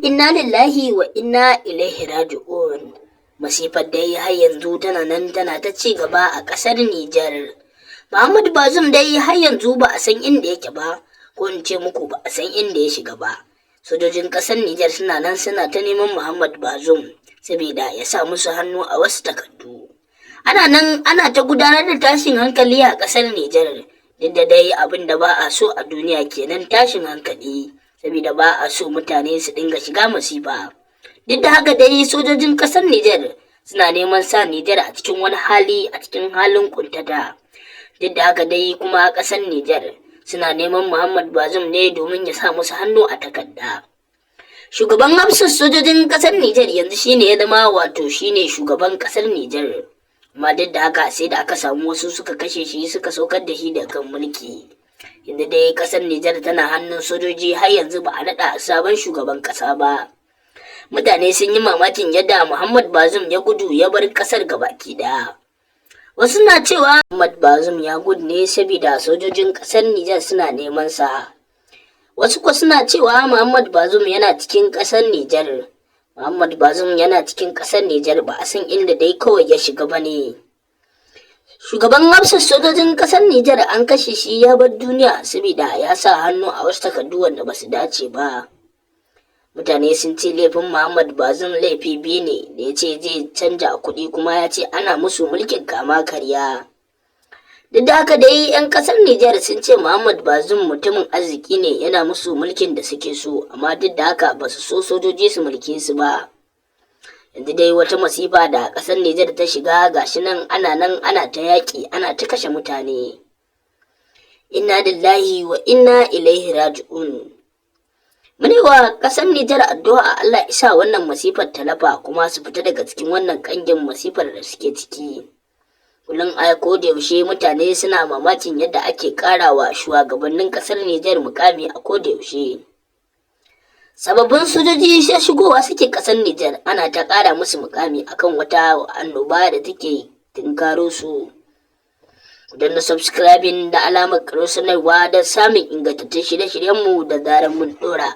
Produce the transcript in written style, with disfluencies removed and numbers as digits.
Inna lillahi wa inna ilaihi raji'un. Masifar dai har yanzu tana nan tana ta ci gaba a ƙasar Nijar. Muhammadu Bazum dai har yanzu ba a san inda yake ba, ko in ce muku ba a san inda ya shiga ba. Sojojin ƙasar Nijar suna nan suna ta neman Muhammad Bazum saboda ya sa musu hannu a wasu takardu. Ana nan ana ta gudanar da tashin hankali a ƙasar Nijar, duk da dai abin da ba a so a duniya kenan, tashin hankali, saboda ba a so mutane su dinga shiga masifa. Duk da haka dai sojojin ƙasar Nijar suna neman sa Nijar a cikin wani hali, a cikin halin kuntata. Duk da haka dai kuma ƙasar Nijar suna neman Muhammad Bazum ne domin ya sa musu hannu a takarda. Shugaban hafsar sojojin ƙasar Nijar yanzu shine ya zama, wato shine shugaban ƙasar Nijar. Amma duk da haka sai da aka samu wasu suka kashe shi, suka saukar da shi da kan mulki. Yanzu dai ƙasar Nijar tana hannun sojoji, har yanzu ba a naɗa sabon shugaban ƙasa ba. Mutane sun yi mamakin yadda Muhammad Bazum ya gudu ya bar ƙasar gabaki ɗaya. Wasu na cewa Muhammad Bazum ya gudu ne saboda sojojin ƙasar Nijar suna neman sa. Wasu kuwa suna cewa Muhammad Bazum yana cikin ƙasar Nijar. Muhammad Bazum yana cikin ƙasar Nijar, ba a san inda dai kawai ya shiga ba ne. Shugaban hafsar sojojin ƙasar Nijar an kashe shi ya bar duniya saboda ya sa hannu a wasu takardu wanda ba su dace ba. Mutane sun ce laifin Muhammad Bazum laifi biyu ne: da ya ce zai canja kuɗi, kuma ya ce ana musu mulkin kama karya. Duk da haka dai 'yan ƙasar Nijar sun ce Muhammad Bazum mutumin arziki ne, yana musu mulkin da suke so, amma duk da haka ba su so sojoji su mulke su ba. Yanzu dai wata masifa da ƙasar Nijar ta shiga, gashi nan ana nan ana ta yaƙi, ana ta kashe mutane. Inna lillahi wa inna ilaihi raji'un. Mune wa ƙasar Nijar addu'a, Allah ya sa wannan masifar ta lafa kuma su fita daga cikin wannan ƙangin masifar da suke ciki. Kullum a ko da yaushe mutane suna mamakin yadda ake ƙarawa shugabannin ƙasar Nijar mukami a ko da yaushe. Sababbin sojoji sai shigowa suke ƙasar Nijar, ana ta ƙara musu mukami akan wata annoba da take tunkaro su. Ku danna subscribing da alamar ƙarar sanarwa don samun ingantattun shirye-shiryenmu da zarar mun ɗora.